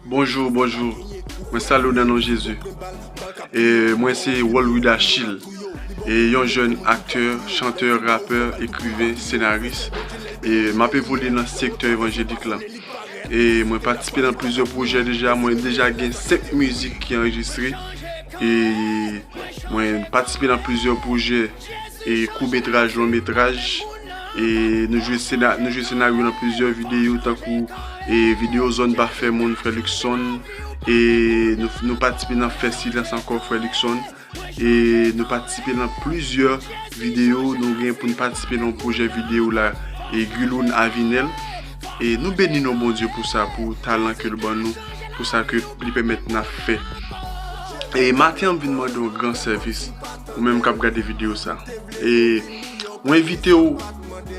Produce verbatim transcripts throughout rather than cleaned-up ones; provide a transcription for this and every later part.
Bonjou, bonjou. Mwen salye w nan non Jezi. E mwen se Walwid Achille. E yon jèn aktè, chantè, rapè, ekriven, senaris. E m ap evolye nan sektè evanjelik la. E mwen patisipe nan plizyè pwojè deja. Mwen deja gen senk mizik ki anrejistre. E mwen patisipe nan plizyè pwojè, e kout metraj, long metraj. E nou jwe sena-, nou jwe senaryo nan plizyè videyo, tankou, e videyo Zòn Pa Fè Moun, Frè Luckson. E nou, nou patisipe nan Fè Silans Ankò, Frè Luckson. E nou patisipe nan plizyè videyo. Nou gen pou n patisipe nan yon pwojè videyo la, e Guiloun Avinel. E nou beni non Bondye pou sa, pou talan ke l ban nou, pou sa ke li pèmèt n ap fè. E maten an, m vin mande yon gran sèvis, ou menm k ap gade videyo sa. E mwen envite w,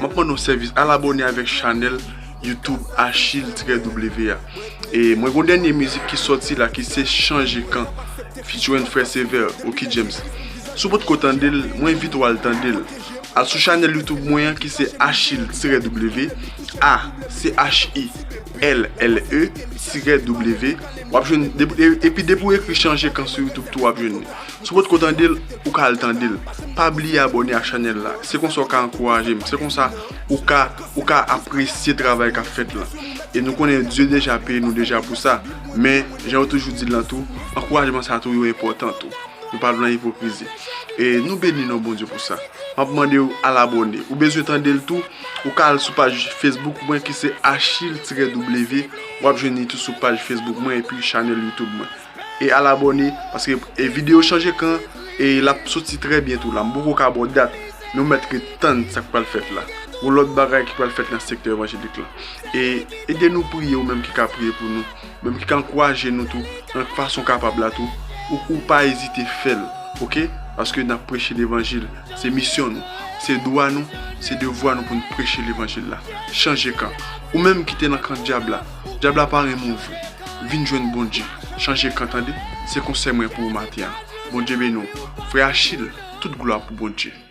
m ap mande yon sèvis, al abòne avèk chanèl YouTube Achille tirè W a. E mwen gen yon dènye mizik ki sòti la, ki se Chanje Kan, featuring Frè Sevè, Oky James. Si w potko tande l, mwen envite w al tande l. Al sou chanèl YouTube mwen an ki se Achille tirè W, A C H I L L E tirè W. W ap jwenn, depi, e, epi depi w ekri Chanje Kan sou YouTube tou, w ap jwenn li. Si w potko tande l, ou ka al tande l. Pa bliye abòne a chanèl la. Se konsa w ka ankouraje m. Se konsa ou ka, ou ka apresye travay k ap fèt la. E nou konnen Dye deja peye nou deja pou sa. Men, jan yo toujou di l lan tou, ankourajman sa tou yo enpòtan tou. Nou pa vle nan ipokrizi. E nou beni non Bondye pou sa. M ap mande w al abòne. Ou bezwen tande l tou, ou ka al sou paj Facebook mwen ki se Achille tirè W. W ap jwenn li tou sou paj Facebook mwen epi chanèl YouTube mwen. E al abòne, paske, e videyo Chanje Kan, e l ap soti trè byento la. M poko ka ba w dat, men w mèt ret tann sa k pral fèt la. Gon lòt bagay ki pral fèt nan sektè evanjelik la. E ede nou priye, ou menm ki ka priye pou nou, menm ki ka ankouraje nou tou, nan fason kapab la tou, ou, ou pa ezite fè l, oke? Paske n ap preche levanjil, se misyon nou, se dwa nou, se devwa nou pou n preche levanjil la. Chanje kan. Ou menm ki te nan kan dyab la, dyab la pa renmen w vre. Vin jwenn Bondye. Chanje kan, tande. Se konsèy mwen pou ou maten an. Bondye beni w. Frè Achille, tout glwa pou Bondye.